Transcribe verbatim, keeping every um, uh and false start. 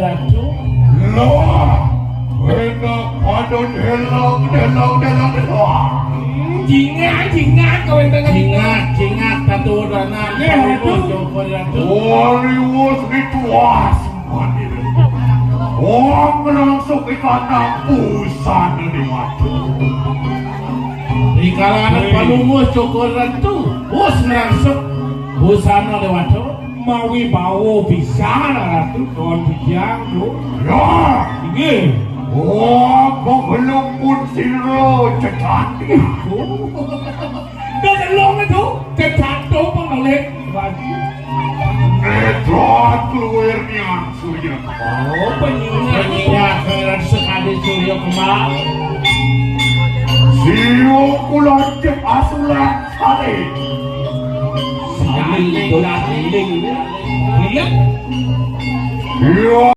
Ratu. Lah, enak padon helang, helang, helang, helang. Jingat, jingat, kau yang tengah. Jingat, jingat, Ratu Dana. Ya, Ratu. Joko Ratu. Wali wus dituas. Wong langsung ikana pusana di waduh. Di kalangan palungguh Joko Ratu, wus langsung pusana di waduh. Mawi bawa bisa Ratu kawan bujang tu. Ya. Inggih. Wah, kok belum pun sira cecati. Dah telung itu, cecato pun oleh bagi. Netra keluar nian surya kembang. Oh, penyingat. Penyingat, sekali surya kembang. Sio kula cek asulan sare. Saling, saling. Iya. Iya.